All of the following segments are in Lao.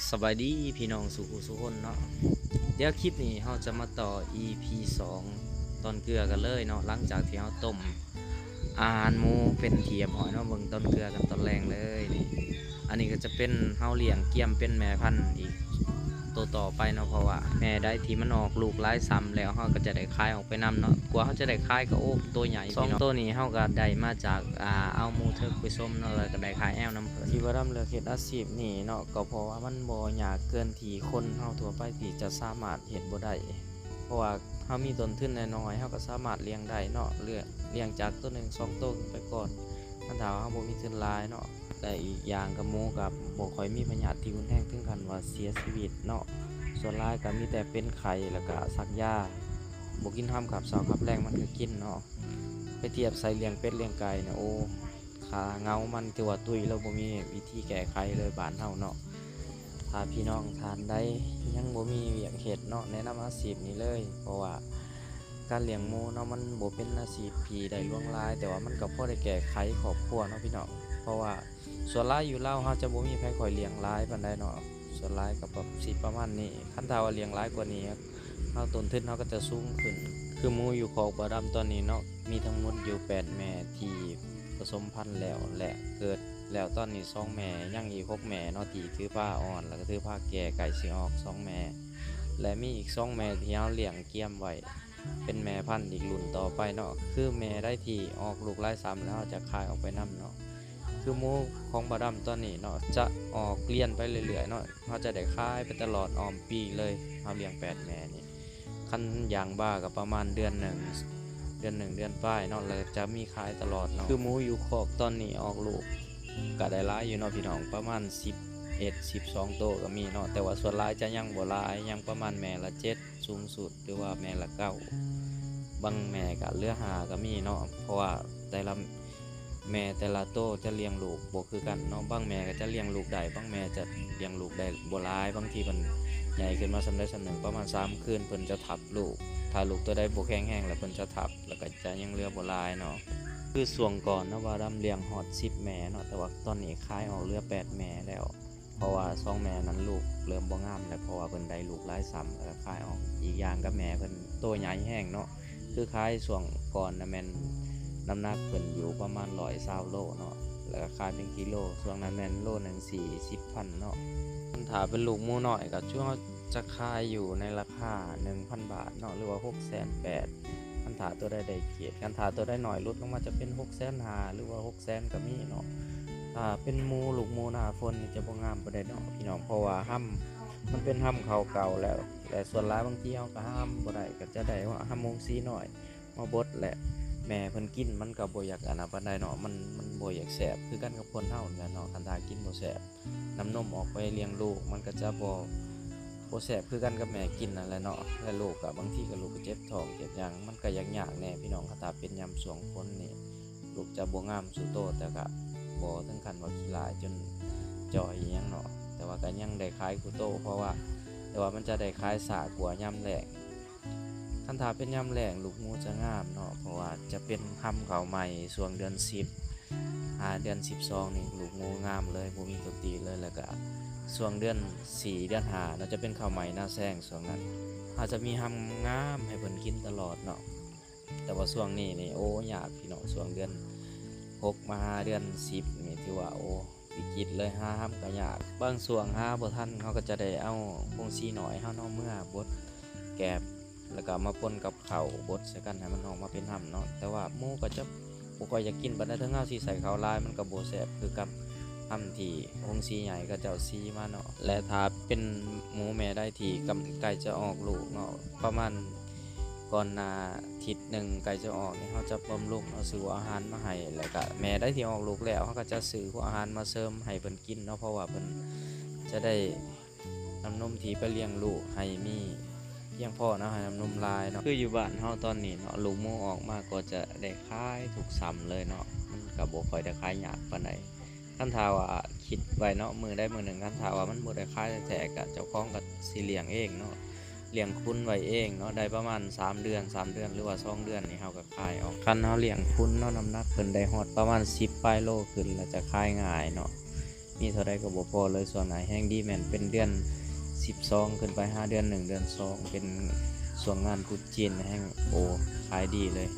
ສະບາຍດີພີ່ນ້ອງສູ່ຜູ້ສູ່ຄົນເນາະ. ດຽວຄລິບນີ້ເຮົາຈະມາຕໍ່ ອີພີສອງ ຕອນເກືອກັນເລີຍເນາະ. ຫຼັງຈາກທີ່ເຮົາຕົ້ມອາຫານໝູເປັນທີ່ຮຽບຮ້ອຍເນາະ, ເບິ່ງຕອນເກືອກັນຕອນແລງເລີຍນີ້. ອັນນີ້ກໍຈະເປັນເຮົາລ້ຽງກຽມເປັນແມ່ພັນອີກໂຕຕໍ່ໄປເນາະ, ເພາະວ່າແມ່ໃດທີ່ມັນອອກລູກຫຼາຍຊ້ຳແລ້ວ ເຮົາກໍຈະໄດ້ຂາຍອອກໄປນຳເນາະ. ກວ່າເຮົາຈະໄດ້ຂາຍກໍ ໂອ້ ໂຕໃຫຍ່. ສອງໂຕນີ້ເຮົາກໍໄດ້ມາຈາກ ອ່າ ເອົາໝູເທີກໄປຊົມເນາະ, ແລ້ວກໍໄດ້ຂາຍແອວນຳເພິ່ນ. ທີ່ວ່າດຳເລືອກເຮັດອາຊີບນີ້ເນາະ ກໍເພາະວ່າມັນບໍ່ຍາກເກີນທີ່ຄົນເຮົາທົ່ວໄປທີ່ຈະສາມາດເຮັດບໍ່ໄດ້, ເພາະວ່າເຮົາມີຕົ້ນທຶນນ້ອຍໆ ເຮົາກໍສາມາດລ້ຽງໄດ້ເນາະ, ເລືອກລ້ຽງຈາກໂຕໜຶ່ງສອງໂຕຂຶ້ນໄປກ່ອນ. ຄັນຖ້າເຮົາບໍ່ມີທຶນຫຼາຍເນາະ, ແລະ ອີກຢ່າງກໍໝູກໍບໍ່ຄ່ອຍມີພະຍາດທີ່ຮຸນແຮງເຖິງຂັ້ນວ່າເສຍຊີວິດເນາະ. ສ່ວນຫຼາຍກໍມີແຕ່ເປັນໄຂ້ ແລ້ວກໍສັກຢາ, ບໍ່ກິນຮຳຄາບເຊົ້າຄາບແລງມັນກໍກິນເນາະ. ໄປທຽບໃສ່ລ້ຽງເປັດລ້ຽງໄກ່ນະ ໂອ້ ຂາເຫງົາມັນຖືວ່າຕຸ້ຍແລ້ວ, ບໍ່ມີວິທີແກ້ໄຂເລີຍບ້ານເຮົາເນາະ. ຖ້າພີ່ນ້ອງທ່ານໃດຍັງບໍ່ມີວຽກເຮັດເນາະ, ແນະນຳອາຊີບນີ້ເລີຍ, ເພາະວ່າການລ້ຽງໝູເນາະ ມັນບໍ່ເປັນອາຊີບທີ່ໄດ້ຫຼວງຫຼາຍ, ແຕ່ວ່າມັນກໍພໍໄດ້ແກ້ໄຂຄອບຄົວເນາະພີ່ນ້ອງ. ເພາະວ່າສ່ວນຫຼາຍຢູ່ລາວເຮົາຈະບໍ່ມີໃຜຄ່ອຍລ້ຽງຫຼາຍປານໃດເນາະ, ສ່ວນຫຼາຍກໍປະ ຊິປະມານນີ້. ຄັນຖ້າວ່າລ້ຽງຫຼາຍກວ່ານີ້ ເຮົາ ຕົ້ນທຶນເຮົາກໍຈະສູງຂຶ້ນ. ຄືໝູຢູ່ຄອກບ່າວດຳຕອນນີ້ເນາະ ມີທັງໝົດຢູ່ແປດແມ່ທີ່ປະສົມພັນແລ້ວ ແລະ ເກີດແລ້ວຕອນນີ້ສອງແມ່, ຍັງອີກຫົກແມ່ເນາະ ທີ່ຖືພາອ່ອນ ແລ້ວກໍຖືພາແກ່ ໃກ້ຊິອອກສອງແມ່ ແລະ ມີອີກສອງແມ່ທີ່ເຮົາລ້ຽງກຽມໄວ້ເປັນແມ່ພັນອີກລຸ້ນຕໍ່ໄປເນາະ. ຄືແມ່ໃດທີ່ອອກລູກຫຼາຍຊ້ຳແລ້ວ ເຮົາຈະຂາຍອອກໄປນຳເນາະ. ຄືໝູຂອງບ່າວດຳຕອນນີ້ເນາະ ຈະອອກລຽນໄປເລື້ອຍໆເນາະ, ເຮົາຈະໄດ້ຂາຍໄປຕະຫຼອດອ້ອມປີເລີຍ. ເຮົາລ້ຽງແປດແມ່ນີ້ ຄັນຢ່າງບ້າກໍປະມານເດືອນໜຶ່ງ ເດືອນໜຶ່ງເດືອນປາຍເນາະ, ແລ້ວຈະມີຂາຍຕະຫຼອດເນາະ. ຄືໝູຢູ່ຄອກຕອນນີ້ອອກລູກກໍໄດ້ຫຼາຍຢູ່ເນາະພີ່ນ້ອງ, ປະມານສິບເອັດ ສິບສອງໂຕກໍມີເນາະ, ແຕ່ວ່າສ່ວນຫຼາຍຈະຍັງບໍ່ຫຼາຍ, ຍັງປະມານແມ່ລະເຈັດສູງສຸດ ຫຼືວ່າແມ່ລະເກົ້າ, ບາງແມ່ກໍເຫຼືອຫ້າກໍມີເນາະ. ເພາະວ່າແຕ່ລະ ແມ່ແຕ່ລະໂຕຈະລ້ຽງລູກບໍ່ຄືກັນເນາະ, ບາງແມ່ກໍຈະລ້ຽງລູກໄດ້, ບາງແມ່ຈະລ້ຽງລູກໄດ້ບໍ່ຫຼາຍ. ບາງທີເພິ່ນໃຫຍ່ຂຶ້ນມາສ່ຳໃດສ່ຳໜຶ່ງ ປະມານສາມຄືນ ເພິ່ນຈະທັບລູກ, ຖ້າລູກໂຕໃດບໍ່ແຂງແຮງແລ້ວ ເພິ່ນຈະທັບ ແລ້ວກໍຈະຍັງເຫຼືອບໍ່ຫຼາຍເນາະ. ຄືຊ່ວງກ່ອນເນາະ ບ່າວດຳລ້ຽງຮອດສິບແມ່ເນາະ, ແຕ່ວ່າຕອນນີ້ຂາຍອອກເຫຼືອແປດແມ່ແລ້ວ. ເພາະວ່າສອງແມ່ນັ້ນລູກເລີ່ມບໍ່ງາມແລ້ວ, ເພາະວ່າເພິ່ນໄດ້ລູກຫຼາຍຊ້ຳ ແລ້ວກໍຂາຍອອກ. ອີກຢ່າງກໍແມ່ເພິ່ນໂຕໃຫຍ່ແຮງເນາະ, ຄືຂາຍຊ່ວງກ່ອນນະແມ່ນນ້ຳໜັກເພິ່ນຢູ່ປະມານຮ້ອຍຊາວໂລເນາະ, ແລ້ວກໍຂາຍເປັນກິໂລ, ຊ່ວງນັ້ນແມ່ນໂລໜຶ່ງສີ່ສິບພັນເນາະ. ຄັນຖ້າເປັນລູກໝູນ້ອຍກໍຄືເຮົາຈະຂາຍຢູ່ໃນລາຄາໜຶ່ງພັນບາດເນາະ ຫຼືວ່າຫົກແສນແປດ ຄັນຖ້າໂຕໃດໄດ້ເກຣດ. ຄັນຖ້າໂຕໃດນ້ອຍຫຼຸດລົງມາຈະເປັນຫົກແສນຫ້າ ຫຼືວ່າຫົກແສນກໍມີເນາະ. ຖ້າເປັນໝູ ລູກໝູໜ້າຝົນນີ້ຈະບໍ່ງາມປານໃດເນາະພີ່ນ້ອງ, ເພາະວ່າຮຳ ມັນເປັນຮຳເຂົ້າເກົ່າແລ້ວ ແລະ ສ່ວນຫຼາຍບາງທີເຮົາກໍຫາຮຳບໍ່ໄດ້ ກໍຈະໄດ້ຫາຮຳໂຮງສີນ້ອຍມາບົດ ແລະ ແມ່ເພິ່ນກິນມັນກໍບໍ່ຢາກອັນນັ້ນປານໃດເນາະ, ມັນ ມັນບໍ່ຢາກແຊບ ຄືກັນກັບຄົນເຮົານີ້ແຫຼະເນາະ. ຄັນຖ້າກິນບໍ່ແຊບ ນ້ຳນົມອອກໄປລ້ຽງລູກ ມັນກໍຈະບໍ່ ບໍ່ແຊບຄືກັນກັບແມ່ກິນນັ້ນແຫຼະເນາະ. ແລະ ລູກກໍບາງທີກໍລູກກໍເຈັບທ້ອງເຈັບຫຍັງ ມັນກໍຢາກຍາກແດ່ພີ່ນ້ອງ. ຄັນຖ້າເປັນຍາມຊ່ວງຝົນນີ້ ລູກຈະບໍ່ງາມສູ່ໂຕ, ແຕ່ກໍບໍ່ເຖິງຂັ້ນວ່າຂີ້ຫຼ້າຈົນຈ່ອຍອີ່ຫຍັງເນາະ, ແຕ່ວ່າກໍຍັງໄດ້ຂາຍຄູ່ໂຕ ເພາະວ່າ ແຕ່ວ່າມັນຈະໄດ້ຂາຍຊ້າກວ່າຍາມແລ້ງ. ຄັນຖ້າເປັນຍາມແລ້ງ ລູກໝູຈະງາມເນາະ, ເພາະວ່າຈະເປັນຮຳເຂົ້າໃໝ່ຊ່ວງເດືອນສິບ ຫາເດືອນສິບສອງນີ້ ລູກໝູງາມເລີຍ ບໍ່ມີຕົວຕີເລີຍ. ແລ້ວກະຊ່ວງເດືອນສີ່ ເດືອນຫ້າເນາະ ຈະເປັນເຂົ້າໃໝ່ນາແຊງ, ຊ່ວງນັ້ນເຮົາຈະມີຮຳງາມໃຫ້ເພິ່ນກິນຕະຫຼອດເນາະ. ແຕ່ວ່າຊ່ວງນີ້ນີ້ ໂອ້ ຍາກພີ່ນ້ອງ, ຊ່ວງເດືອນຫົກມາຫາເດືອນສິບນີ້ ຖືວ່າ ໂອ້ ວິກິດເລີຍ, ຫາຮຳກໍຍາກ. ບາງຊ່ວງຫາບໍ່ທັນ ເຮົາກໍຈະໄດ້ເອົາໂຮງສີນ້ອຍເຮົາເນາະ ເມືອບົດແກບ ແລ້ວກໍມາປົນກັບເຂົ້າ ບົດໃສ່ກັນໃຫ້ມັນອອກມາເປັນຮຳເນາະ. ແຕ່ວ່າໝູກໍຈະບໍ່ຄ່ອຍຢາກກິນປານໃດ, ເຖິງເຮົາຊິໃສ່ເຂົ້າຫຼາຍ ມັນກໍບໍ່ແຊບຄືກັບຮຳທີ່ໂຮງສີໃຫຍ່ເຂົາເຈົ້າສີມາເນາະ. ແລະ ຖ້າເປັນໝູແມ່ໃດທີ່ກຳ ໃກ້ຈະອອກລູກເນາະ ປະມານກ່ອນໜ້າທິດໜຶ່ງໃກ້ຈະອອກນີ້ ເຮົາຈະບຳລຸງ ເຮົາຊື້ຫົວອາຫານມາໃຫ້. ແລ້ວກະແມ່ໃດທີ່ອອກລູກແລ້ວ ເຮົາກໍຈະຊື້ຫົວອາຫານມາເສີມໃຫ້ເພິ່ນກິນເນາະ, ເພາະວ່າເພິ່ນຈະໄດ້ ນ້ຳນົມທີ່ໄປລ້ຽງລູກໃຫ້ມີພຽງພໍເນາະ, ໃຫ້ນ້ຳນົມຫຼາຍເນາະ. ຄືຢູ່ບ້ານເຮົາຕອນນີ້ເນາະ ລູກໝູອອກມາກໍຈະໄດ້ຂາຍທຸກຊ່ຳເລີຍເນາະ, ມັນກໍບໍ່ຄ່ອຍໄດ້ຂາຍຍາກປານໃດ. ຄັນຖ້າວ່າຄິດໄວ້ເນາະ ມື້ໃດມື້ໜຶ່ງ ຄັນຖ້າວ່າມັນບໍ່ໄດ້ຂາຍແທ້ໆ ກະເຈົ້າຂອງກໍຊິລ້ຽງເອງເນາະ, ລ້ຽງຂຸນໄວ້ເອງເນາະ, ໄດ້ປະມານສາມເດືອນ ສາມເດືອນ ຫຼືວ່າສອງເດືອນນີ້ ເຮົາກໍຂາຍອອກ. ຄັນເຮົາລ້ຽງຂຸນເນາະ ນ້ຳໜັກເພິ່ນໄດ້ຮອດປະມານສິບປາຍໂລຂຶ້ນ ແລ້ວຈະຂາຍງ່າຍເນາະ. ມີເທົ່າໃດກໍບໍ່ພໍເລີຍ. ຊ່ວງໜ້າແຮງດີແມ່ນເປັນເດືອນສິບສອງຂຶ້ນໄປຫາເດືອນໜຶ່ງ ເດືອນສອງ ເປັນຊ່ວງງານຕຣຸດຈີນ ແຮງ ໂອ້ ຂາຍດີເລີຍ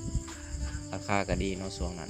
ລາຄາກໍດີເນາະຊ່ວງນັ້ນ.